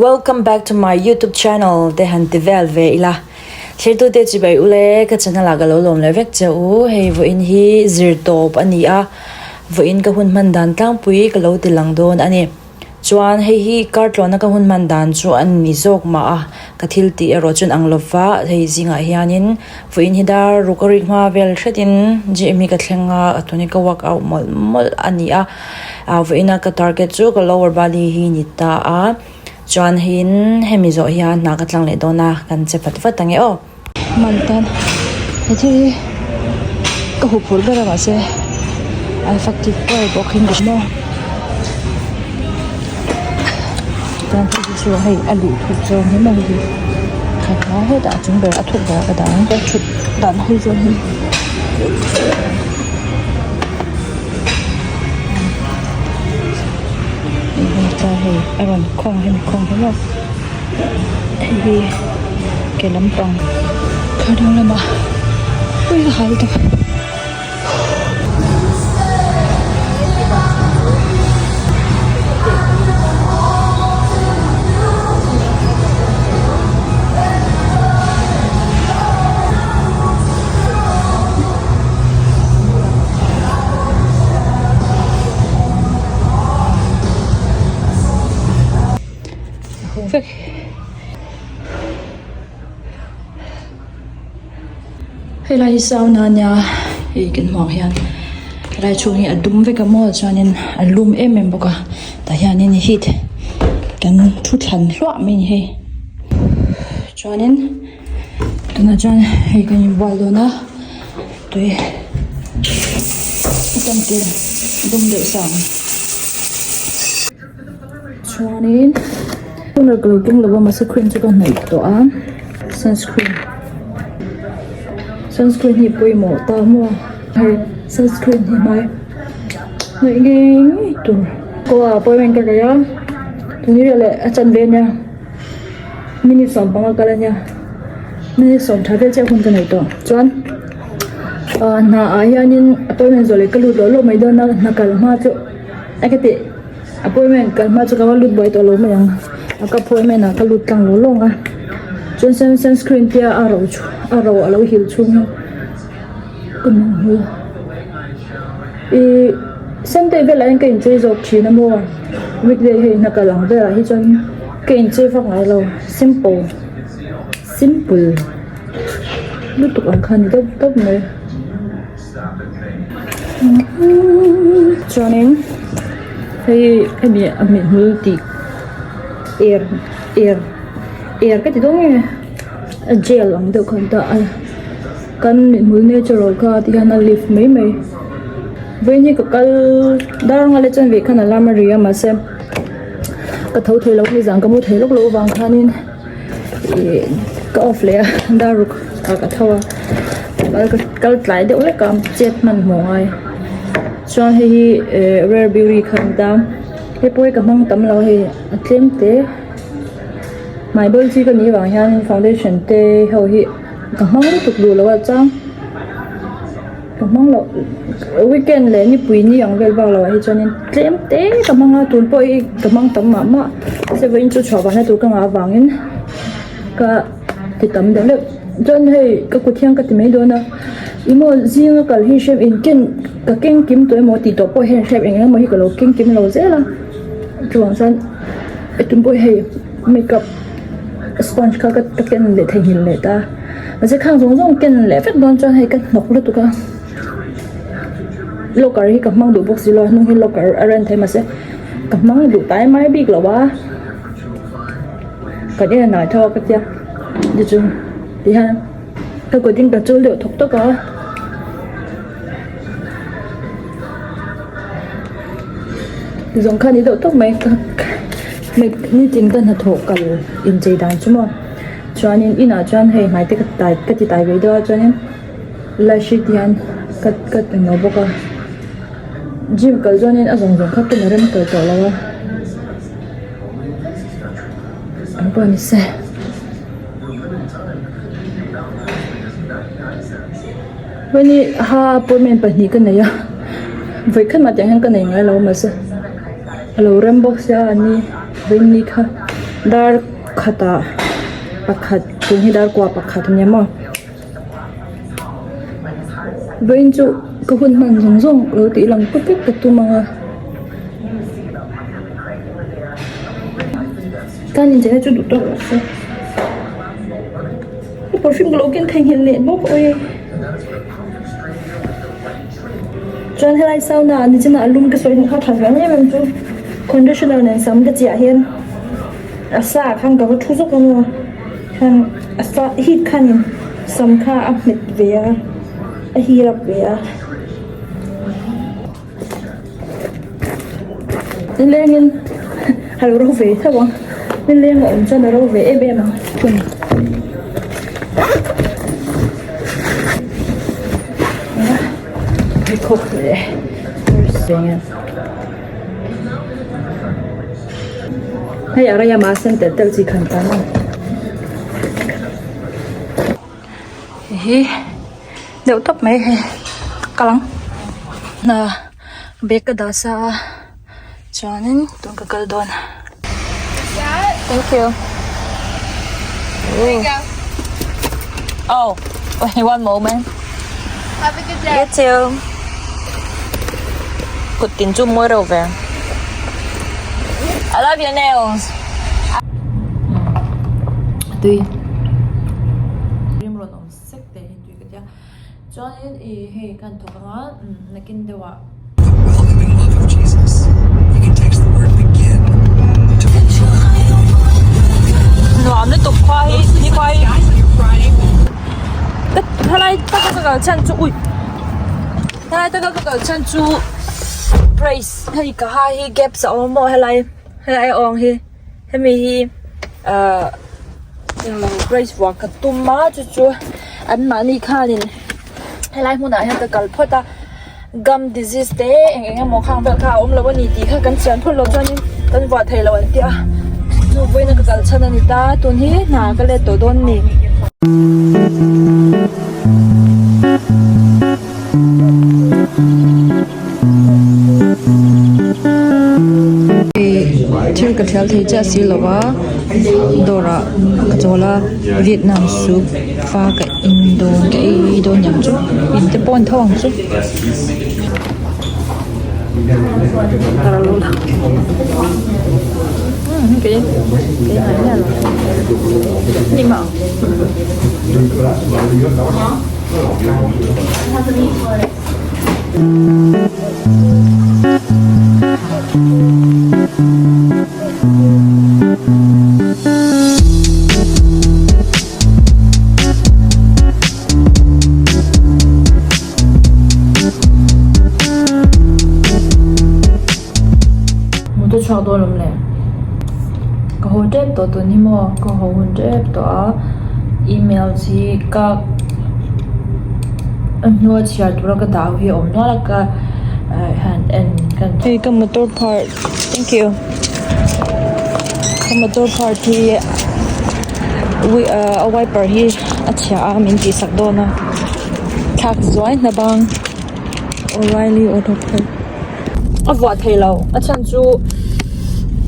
Welcome back to my YouTube channel te han ti vel ve ila. Thirtute chibai ule ka channel ah ka lo lawm leh vek che u. Hei vawiin hi zir tawp a ni a, vawiin ka hun hman dan tlangpui ka lo ti lang dawn a ni. Chuan hei hi kar tlawnna ka hun hman dan chu a ni zawk mah a, ka thil tih erawh chuan ang lova hei zingah hianin vawiin hi dar ruk a rik hma vel hretin gym hi ka thleng a, tuni ka workout mawlh mawlh a ni a, ah vawiina ka target chu ka lower body hi ni ta a, chuan heiin hemi zawh hian hna ka tlang leh dawn a, kan che vat vat ang e aw. Man tan he thil hi ka huh phurh ber a mahse a effective ber bawk in ka hria chuan hei hi chu hei a luh thuk zawng hi maw hei hi kha hetah a chung ber a thuk berah ka dah ang ka thut dan hawi zawng hi hei a rawn khawng hemi khawng hi maw. Hei hi ke lampang thar dang lamah ui ka hal tawp. Vek helai hi sauna ania hei kan hmuh ang hian helai chhung hi a dum vek a maw chuanin a lum em em bawk a tah hianin heat kan thu thlan hluah mai a ni hei chuanin tunah chuan hei kan inbual dawn a tui kan ti dum deuh sa ang. Chuanin toner ka lo keng lo a mahse cream chu ka hnawih tawh a sunscreen sunscreen hi pawimawh ta maw hei sunscreen hi hmai hnawih ngei ngei tur goa appointment ka nei a tuni leh a chanve ania minute 15 kal ania minute 10 tha vel chiah hun ka nei tawh chuan ah hna ah hianin appointment zawh leh ka lut lawh lawh mai dawn a hna kal hma chu a ka tih. Appointment kal hma chu ka va lut buai tawh lo mai ang a ka appointment ah ka lut tlang lo lawng a chuan sun sunscreen te a ro a ro a lo hil chhung hi ka hmuh hmel ihh sunday velah hian ka inchei zawk thin a maw weekday hei hna kal ang velah hi chuan ka inchei vak ngai lo simple simple lutuk ang kha a ni deuh tawp mai. Chuanin hei hemi a hmehmul tih er er er ka ti dawn nge a gel ang deuh khan ta a kan mihmul natural kha ti hian a lift mai mai vawiin hi ka kal dar anga leh chuan veh khan alarm a ri a mahse ka tho thei lo a nizan ka mu thei lawk loh avang khanin ih ka off leh a dar ruk ah ka tho a kal kal tlai deuh hlek a chet hmanhmawh ngai chuan hei hi eh rare beauty kha an ta hei pawh hi ka hmang tam lo a hei a tlem te hmai bawl chi ka nih vang hian foundation te ho hi ka hmang lutuk duh lo a chang ka hmang loh weekend leh nipui ni ang vel bak loh ah hi chuanin tlem te ka hmang a tun pawh hi ka hmang tam mah mah mahse vawiin chu chhuah vahna tur ka ngah avangin ka ti tam deuh deuh chuan hei ka kut hian ka ti mai dawn a ih maw zinga kal hi hrep in ken ka keng kim tawh emaw tih tawh pawh hian hrep eng eng emaw hi ka lo keng kim lo zel a chuvang chuan tum pawh hi hei makeup sponge kha ka ken leh theihnghilh leh ta mahse khang zawng zawng ken leh vek dawn chuan hei ka hnawk lutuk a locker hi ka hmang duh bawk si lo a hnung hi locker a rent thei mahse ka hmang duh tai mai bik lo a kan en a tho a ka tia tichuan tihian ka kut in ka chul deuh thawk tawk a. Zawng kha ni deuh tawp mai ka nitin ka hnathawh kal inchei dan chu maw chuanin inah chuan hei hmai te ka tai ka ti tai ve deuh a chuanin lash hi tihian ka ka ti lo bawk a gym kal chuanin a zawng zawng kha ken a rem kal tawh lo a ang pawh ni se. Vawini ha appointment pahnih ka nei a vawi khat mah tiang hian ka nei ngai lo mahse a lo rem bawk sia a ni vawini kha. Dar khatah pakhat tun hi dar kua pakhat a nia maw. Vawiin chu ka hun hman zawng zawng lo tih lang vek vek ka tum ang a. Tan incheina chu duh tawk rawh se. Ka perfume ka lo ken theihnghilh leh bawk awi. Chuan helai sauna ah nichin ah lum ka sawi hnu kha tha ve em em chu conditioner nen sam ka chiah hian a sa ah khan ka va thu zawk ang a khan a sa heat khanin sam kha a hmet ve a a heat up ve a. Nilengin a lo ro ve tho ang nileng a awm chuan a ro ve em em ang thung. Pheikhawk leh hei a rei a mahse telh telh chi khan tan a ni. Hihi. Deuh tawp mai hei kal ang hna bag ka dah sa a chuanin tun ka kal dawn thank you oh wait one moment you too kut tin chu mawi reuh ve I love your nails tui. Sek te hi tui ka tia chuanin ih hei kan thawk anga nakin deuh ah. Nuam lutuk khua hi ni khua hi helai taka ka kal chhan chu ui helai taka ka kal chhan chu price hei ka ha hi gaps a awm maw helai helai a awng hi. Hemi hi ahh brace vuah ka tum a chu chu an mahni khanin helai hmunah hian ka kal phawt a gum disease te eng eng emaw khang vel kha a awm lo a ni tih kha kan chian phawt loh chuanin kan vuah thei lo an ti a chu vawiin a ka kal chhan a ni ta tun hi hna ka let tawh dawn a ni. Thil ka thial thei chiah si lo a dawr ah ka chawl a Vietnam soup fa ka in dawn ka ei dawn niang chu in te pawh an tho ang chu. Mut a chhuak dawn awm le ka haw tep tawh tun hi maw ka haw hun tep tawh a email chi ka a hnua chhiar tura ka dah hi a awm nual a ka han en kan Hei ka motor part thank you ka motor part hi a wiper hi a chhia a min tih sak dawn a thlak zuai hna bang O'Reilly auto parts. A vuah thei lo a chhan chu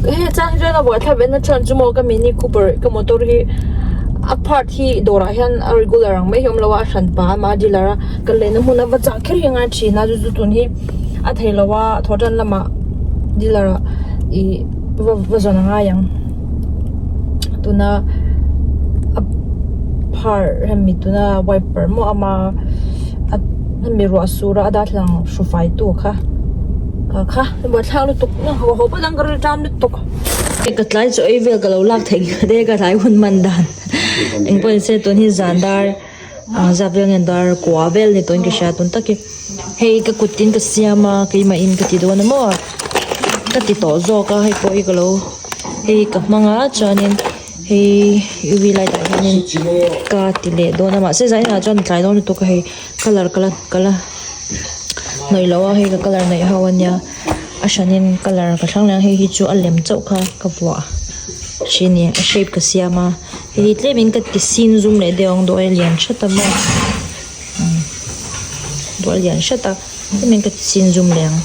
hei chang hi chuan a vuah thlap en a chhan chu maw ka mini cooper ka motor hi a part hi dawrah hian a regular ang mai hi a awm lo a a hran pah ama a dealer a kan lehna hmun a va chah kher hi a ngai thin a chu chu tun hi a thei lo a thaw tan lamah dealer ah ih va va zawn a ngai ang tuna a part hemi tuna wiper maw ama a. Hemi ruah sur a a darthlalang hru fai tu kha kha kha buaithlak lutuk na haw haw pawh dang ka rilru ṭam lutuk. Ka tlai chaw ei vel ka lo lak theih nghal e ka tlai hun man dan engpawh ni se tun hi zan dar ah zat vel nge dar kua vel ni tawhin ka hria tun tak hi hei ka kut in ka siam a keimah in ka ti dawn a maw ka ti tawh zawk a hei pawh hi ka lo hei ka hmang a chuanin. Hei uv light ah hianin ka ti leh dawn a mahse zaninah chuan a tlai dawn lutuk a hei colour ka la ka la hnawih loh a hei ka colour neih ho ania a hranin colour ka thlang leh ang hei hi chu a lem chauh kha ka vuah hri a ni a shape ka siam a hei hi tlemin ka ti sin zum leh deuh ang dawn a lian hret a maw dawn a lian hret a tlemin ka ti sin zum leh ang.